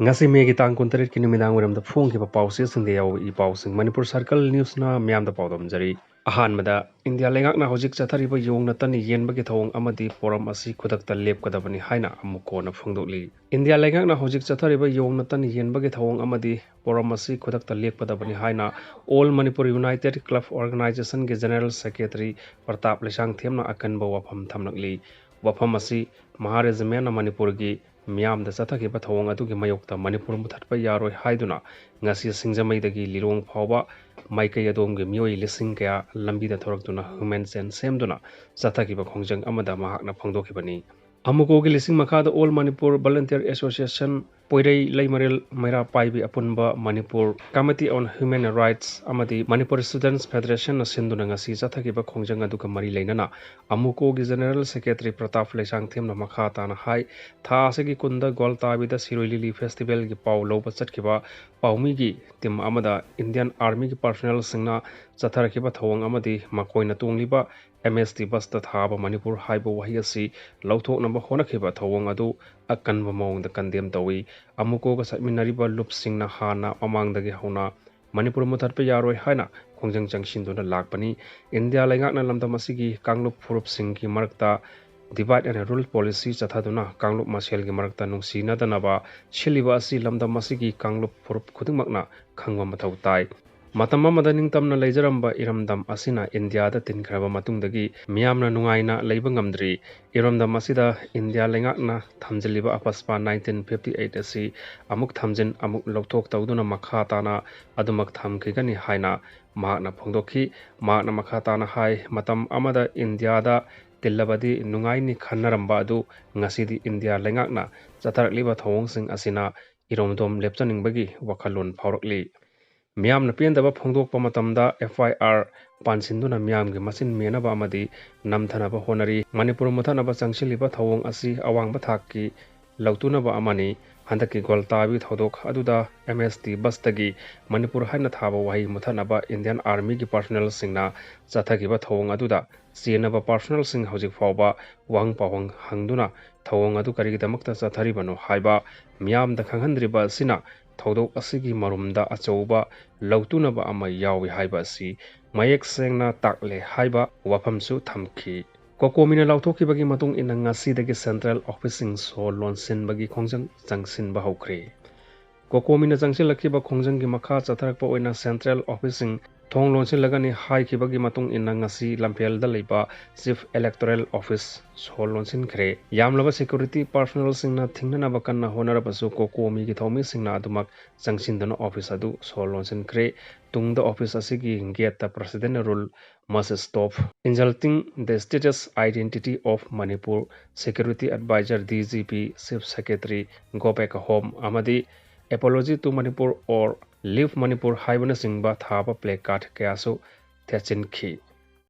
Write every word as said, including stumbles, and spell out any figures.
ꯉꯁꯤ ꯃꯦꯒꯤ ꯇꯥꯡ ꯀꯨꯟꯇꯔꯦꯠꯀꯤ ꯅꯨꯃꯤꯗꯥꯡ ꯋꯥꯏꯔꯝꯗ ꯐꯣꯡꯈꯤꯕ ꯄꯥꯎꯆꯦꯁꯤꯡꯗ ꯌꯥꯎꯕ ꯏ ꯄꯥꯎꯁꯤꯡ ꯃꯅꯤꯄꯨꯔ ꯁꯔꯀꯜ ꯅ꯭ꯌꯨꯁꯅ ꯃꯤꯌꯥꯝꯗ ꯄꯥꯎꯗꯝꯖꯔꯤ꯫ ꯑꯍꯥꯟꯕꯗ, ꯏꯟꯗꯤꯌꯥ ꯂꯩꯉꯥꯛꯅ ꯍꯧꯖꯤꯛ ꯆꯠꯊꯔꯤꯕ ꯌꯣꯡꯅ ꯇꯟ ꯌꯦꯟꯕꯒꯤ ꯊꯧꯑꯣꯡ ꯑꯃꯗꯤ ꯄꯣꯔꯝ ꯑꯁꯤ ꯈꯨꯗꯛꯇ ꯂꯦꯞꯀꯗꯕꯅꯤ ꯍꯥꯏꯅ ꯑꯃꯨꯛ ꯀꯣꯟꯅ ꯐꯣꯡꯗꯣꯛꯂꯤ꯫ ꯏꯟꯗꯤꯌꯥ ꯂꯩꯉꯥꯛꯅ ꯍꯧꯖꯤꯛ ꯆꯠꯊꯔꯤꯕ ꯌꯣꯡꯅ ꯇꯟ ꯌꯦꯟꯕꯒꯤ ꯊꯧꯑꯣꯡ ꯑꯃꯗꯤ ꯄꯣꯔꯝ ꯑꯁꯤ ꯈꯨꯗꯛꯇ ꯂꯦꯞꯀꯗꯕꯅꯤ ꯍꯥꯏꯅ All Manipur United Club Organizationꯒꯤ General Secretary Pratap ꯂꯩꯁꯥꯡꯊꯦꯝꯅ ꯑꯀꯟꯕ ꯋꯥꯐꯝ ꯊꯝꯂꯛꯂꯤ꯫ ꯋꯥꯐꯝ ꯑꯁꯤ ꯃꯍꯥ ꯔꯦꯖꯤꯃꯦꯟꯅ ꯃꯅꯤꯄꯨꯔꯒꯤ ꯃꯤꯌꯥꯝꯗ ꯆꯠꯊꯈꯤꯕ ꯊꯧꯑꯣꯡ ꯑꯗꯨꯒꯤ ꯃꯥꯌꯣꯛꯇ ꯃꯅꯤꯄꯨꯔ ꯃꯨꯊꯠꯄ ꯌꯥꯔꯣꯏ ꯍꯥꯏꯗꯨꯅ ꯉꯁꯤ ꯁꯤꯡꯖꯃꯩꯗꯒꯤ ꯂꯤꯂꯣꯡ ꯐꯥꯎꯕ ꯃꯥꯏꯀꯩ ꯑꯗꯣꯝꯒꯤ ꯃꯤꯑꯣꯏ ꯂꯤꯁꯤꯡ ꯀꯌꯥ ꯂꯝꯕꯤꯗ ꯊꯣꯔꯛꯇꯨꯅ ꯍ꯭ꯌꯨꯃꯦꯟ ꯆꯦꯟ ꯁꯦꯝꯗꯨꯅ ꯆꯠꯊꯈꯤꯕ ꯈꯣꯡꯖꯪ ꯑꯃꯗ ꯃꯍꯥꯛꯅ ꯐꯣꯡꯗꯣꯛꯈꯤꯕꯅꯤ꯫ ꯑꯃꯨꯀꯣꯒꯤ ꯂꯤꯁꯤꯡ ꯃꯈꯥꯗ All Manipur Volunteer Association, ꯄꯣꯏꯔꯩ, Leimarel, ꯃꯩꯔꯥ ꯄꯥꯏꯕꯤ ꯑꯄꯨꯟꯕ, Manipur Committee on Human Rights ꯑꯃꯗꯤ Manipur Students Federationꯅ ꯁꯤꯟꯗꯨꯅ ꯉꯁꯤ ꯆꯠꯊꯈꯤꯕ ꯈꯣꯡꯖꯪ ꯑꯗꯨꯒ ꯃꯔꯤ ꯂꯩꯅꯅ ꯑꯃꯨꯀꯣꯒꯤ General Secretary ꯄ꯭ꯔꯇꯥꯞ ꯂꯩꯁꯥꯡꯊꯦꯝꯅ ꯃꯈꯥ ꯇꯥꯅ ꯍꯥꯏ, ꯊꯥ ꯑꯁꯤꯒꯤ ꯀꯨꯟꯗ ꯒ꯭ꯋꯥꯜꯇꯥꯕꯤꯗ ꯁꯤꯔꯣꯏ ꯂꯤꯂꯤ ꯐꯦꯁꯇꯤꯚꯦꯜꯒꯤ ꯄꯥꯎ ꯂꯧꯕ ꯆꯠꯈꯤꯕ ꯄꯥꯎꯃꯤꯒꯤ ꯇꯤꯝ ꯑꯃꯗ ꯏꯟꯗꯤꯌꯟ ꯑꯥꯔꯃꯤꯒꯤ ꯄꯥꯔꯁꯣꯅꯦꯜꯁꯤꯡꯅ ꯆꯠꯊꯔꯛꯈꯤꯕ ꯊꯧꯑꯣꯡ ꯑꯃꯗꯤ ꯃꯈꯣꯏꯅ ꯇꯣꯡꯂꯤꯕ ꯑꯦꯝ ꯑꯦꯁ ꯇꯤ ꯕꯁꯇ ꯊꯥꯕ ꯃꯅꯤꯄꯨꯔ ꯍꯥꯏꯕ ꯋꯥꯍꯩ ꯑꯁꯤ ꯂꯧꯊꯣꯛꯅꯕ ꯍꯣꯠꯅꯈꯤꯕ ꯊꯧꯑꯣꯡ ꯑꯗꯨ ꯑꯀꯟꯕ ꯃꯑꯣꯡꯗ ꯀꯟꯗꯦꯝ ꯇꯧꯏ꯫ ꯑꯃꯨꯀꯣꯒ ꯆꯠꯃꯤꯟꯅꯔꯤꯕ ꯂꯨꯞꯁꯤꯡꯅ ꯍꯥꯟꯅ ꯃꯃꯥꯡꯗꯒꯤ ꯍꯧꯅ ꯃꯅꯤꯄꯨꯔ ꯃꯨꯊꯠꯄ ꯌꯥꯔꯣꯏ ꯍꯥꯏꯅ ꯈꯣꯡꯖꯪ ꯆꯪꯁꯤꯟꯗꯨꯅ ꯂꯥꯛꯄꯅꯤ꯫ ꯏꯟꯗꯤꯌꯥ ꯂꯩꯉꯥꯛꯅ ꯂꯝꯗꯝ ꯑꯁꯤꯒꯤ ꯀꯥꯡꯂꯨꯞ ꯐꯨꯔꯨꯞꯁꯤꯡꯒꯤ ꯃꯔꯛꯇ divide and rule policy ꯆꯠꯊꯗꯨꯅ ꯀꯥꯡꯂꯨꯞ ꯃꯁꯦꯜꯒꯤ ꯃꯔꯛꯇ ꯅꯨꯡꯁꯤꯅꯗꯅꯕ ꯁꯤꯜꯂꯤꯕ ꯑꯁꯤ ꯂꯝꯗꯝ ꯑꯁꯤꯒꯤ ꯀꯥꯡꯂꯨꯞ ꯐꯨꯔꯨꯞ ꯈꯨꯗꯤꯡꯃꯛꯅ ꯈꯪꯕ ꯃꯊꯧ ꯇꯥꯏ꯫ ꯃꯇꯝ ꯑꯃꯗ ꯅꯤꯡꯇꯝꯅ ꯂꯩꯖꯔꯝꯕ ꯏꯔꯝꯗꯝ ꯑꯁꯤꯅ ꯏꯟꯗꯤꯌꯥꯗ ꯇꯤꯟꯈ꯭ꯔꯕ ꯃꯇꯨꯡꯗꯒꯤ ꯃꯤꯌꯥꯝꯅ ꯅꯨꯡꯉꯥꯏꯅ ꯂꯩꯕ ꯉꯝꯗ꯭ꯔꯤ꯫ ꯏꯔꯝꯗꯝ ꯑꯁꯤꯗ ꯏꯟꯗꯤꯌꯥ ꯂꯩꯉꯥꯛꯅ ꯊꯝꯖꯤꯜꯂꯤꯕ ꯑꯄꯁꯄꯥ nineteen fifty eight ꯑꯁꯤ ꯑꯃꯨꯛ ꯊꯝꯖꯤꯟ ꯑꯃꯨꯛ ꯂꯧꯊꯣꯛ ꯇꯧꯗꯨꯅ ꯃꯈꯥ ꯇꯥꯅ ꯑꯗꯨꯃꯛ ꯊꯝꯈꯤꯒꯅꯤ ꯍꯥꯏꯅ ꯃꯍꯥꯛꯅ ꯐꯣꯡꯗꯣꯛꯈꯤ꯫ ꯃꯍꯥꯛꯅ ꯃꯈꯥ ꯇꯥꯅ ꯍꯥꯏ, ꯃꯇꯝ ꯑꯃꯗ ꯏꯟꯗꯤꯌꯥꯗ ꯇꯤꯜꯂꯕꯗꯤ ꯅꯨꯡꯉꯥꯏꯅꯤ ꯈꯟꯅꯔꯝꯕ ꯑꯗꯨ ꯉꯁꯤꯗꯤ ꯏꯟꯗꯤꯌꯥ ꯂꯩꯉꯥꯛꯅ ꯆꯠꯊꯔꯛꯂꯤꯕ ꯊꯧꯑꯣꯡꯁꯤꯡ ꯑꯁꯤꯅ ꯏꯔꯣꯝꯗꯣꯝ ꯂꯦꯞꯆꯅꯤꯡꯕꯒꯤ ꯋꯥꯈꯜꯂꯣꯟ ꯐꯥꯎꯔꯛꯂꯤ꯫ ꯃꯤꯌꯥꯝꯅ ꯄꯦꯟꯗꯕ ꯐꯣꯡꯗꯣꯛꯄ ꯃꯇꯝꯗ F I R ꯄꯥꯟꯁꯤꯟꯗꯨꯅ ꯃꯤꯌꯥꯝꯒꯤ ꯃꯆꯤꯟ ꯃꯦꯟꯅꯕ ꯑꯃꯗꯤ ꯅꯝꯊꯅꯕ ꯍꯣꯠꯅꯔꯤ꯫ ꯃꯅꯤꯄꯨꯔ ꯃꯨꯊꯠꯅꯕ ꯆꯪꯁꯤꯜꯂꯤꯕ ꯊꯧꯑꯣꯡ ꯑꯁꯤ ꯑꯋꯥꯡꯕ ꯊꯥꯛꯀꯤ ꯂꯧꯇꯨꯅꯕ ꯑꯃꯅꯤ꯫ ꯍꯟꯗꯛꯀꯤ ꯒ꯭ꯋꯥꯜꯇꯥꯕꯤ ꯊꯧꯗꯣꯛ ꯑꯗꯨꯗ M S T ꯕꯁꯇꯒꯤ ꯃꯅꯤꯄꯨꯔ ꯍꯥꯏꯅ ꯊꯥꯕ ꯋꯥꯍꯩ ꯃꯨꯊꯠꯅꯕ ꯏꯟꯗꯤꯌꯟ ꯑꯥꯔꯃꯤꯒꯤ ꯄꯥꯔꯁꯣꯅꯦꯜꯁꯤꯡꯅ ꯆꯠꯊꯈꯤꯕ ꯊꯧꯑꯣꯡ ꯑꯗꯨꯗ ꯆꯦꯟꯅꯕ ꯄꯥꯔꯁꯣꯅꯦꯜꯁꯤꯡ ꯍꯧꯖꯤꯛ ꯐꯥꯎꯕ ꯋꯥꯍꯪ ꯄꯥꯎꯍꯪ ꯍꯪꯗꯨꯅ ꯊꯧꯑꯣꯡ ꯑꯗꯨ ꯀꯔꯤꯒꯤꯗꯃꯛꯇ ꯆꯠꯊꯔꯤꯕꯅꯣ ꯍꯥꯏꯕ ꯃꯤꯌꯥꯝꯗ ꯈꯪꯍꯟꯗ꯭ꯔꯤꯕ ꯑꯁꯤꯅ ꯊꯧꯗꯣꯛ ꯑꯁꯤꯒꯤ ꯃꯔꯨꯝꯗ ꯑꯆꯧꯕ ꯂꯧꯇꯨꯅꯕ ꯑꯃ ꯌꯥꯎꯏ ꯍꯥꯏꯕ ꯑꯁꯤ ꯃꯌꯦꯛ ꯁꯦꯡꯅ ꯇꯥꯛꯂꯦ ꯍꯥꯏꯕ ꯋꯥꯐꯝꯁꯨ ꯊꯝꯈꯤ꯫ ꯀꯣꯀꯣꯃꯤꯅ ꯂꯥꯎꯊꯣꯛꯈꯤꯕꯒꯤ ꯃꯇꯨꯡ ꯏꯟꯅ ꯉꯁꯤꯗꯒꯤ ꯁꯦꯟꯇ꯭ꯔꯦꯜ ꯑꯣꯐꯤꯁꯁꯤꯡ ꯁꯣ ꯂꯣꯟꯁꯤꯟꯕꯒꯤ ꯈꯣꯡꯖꯪ ꯆꯪꯁꯤꯟꯕ ꯍꯧꯈ꯭ꯔꯦ꯫ ꯀꯣꯀꯣꯃꯤꯅ ꯆꯪꯁꯤꯜꯂꯛꯈꯤꯕ ꯈꯣꯡꯖꯪꯒꯤ ꯃꯈꯥ ꯆꯠꯊꯔꯛꯄ ꯑꯣꯏꯅ ꯁꯦꯟꯇ꯭ꯔꯦꯜ ꯑꯣꯐꯤꯁꯁꯤꯡ ꯊꯣꯡ ꯂꯣꯟꯁꯤꯜꯂꯒꯅꯤ ꯍꯥꯏꯈꯤꯕꯒꯤ ꯃꯇꯨꯡ ꯏꯟꯅ ꯉꯁꯤ ꯂꯝꯐꯦꯜꯗ ꯂꯩꯕ ꯆꯤꯐ ꯏꯂꯦꯛꯇꯣꯔꯦꯜ ꯑꯣꯐꯤꯁ ꯁꯣ ꯂꯣꯟꯁꯤꯟꯈ꯭ꯔꯦ꯫ ꯌꯥꯝꯂꯕ ꯁꯦꯀ꯭ꯌꯨꯔꯤꯇꯤ ꯄꯥꯔꯁꯣꯅꯦꯜꯁꯤꯡꯅ ꯊꯤꯡꯅꯅꯕ ꯀꯟꯅ ꯍꯣꯠꯅꯔꯕꯁꯨ ꯀꯣꯀꯣꯃꯤꯒꯤ ꯊꯧꯃꯤꯁꯤꯡꯅ ꯑꯗꯨꯃꯛ ꯆꯪꯁꯤꯟꯗꯨꯅ ꯑꯣꯐꯤꯁ ꯑꯗꯨ ꯁꯣ ꯂꯣꯟꯁꯤꯟꯈ꯭ꯔꯦ꯫ ꯇꯨꯡꯗ ꯑꯣꯐꯤꯁ ꯑꯁꯤꯒꯤ ꯒꯦꯠꯇ president rule must stop, Insulting the Status Identity of Manipur, Security Advisor, D G P, Chief Secretary, Go Back Home ꯑꯃꯗꯤ Apology to Manipur or Leave Manipur ꯍꯥꯏꯕꯅꯆꯤꯡꯕ ꯊꯥꯕ ꯄ꯭ꯂꯦ ꯀꯥꯔꯗ ꯀꯌꯥꯁꯨ ꯊꯦꯠꯆꯤꯟꯈꯤ꯫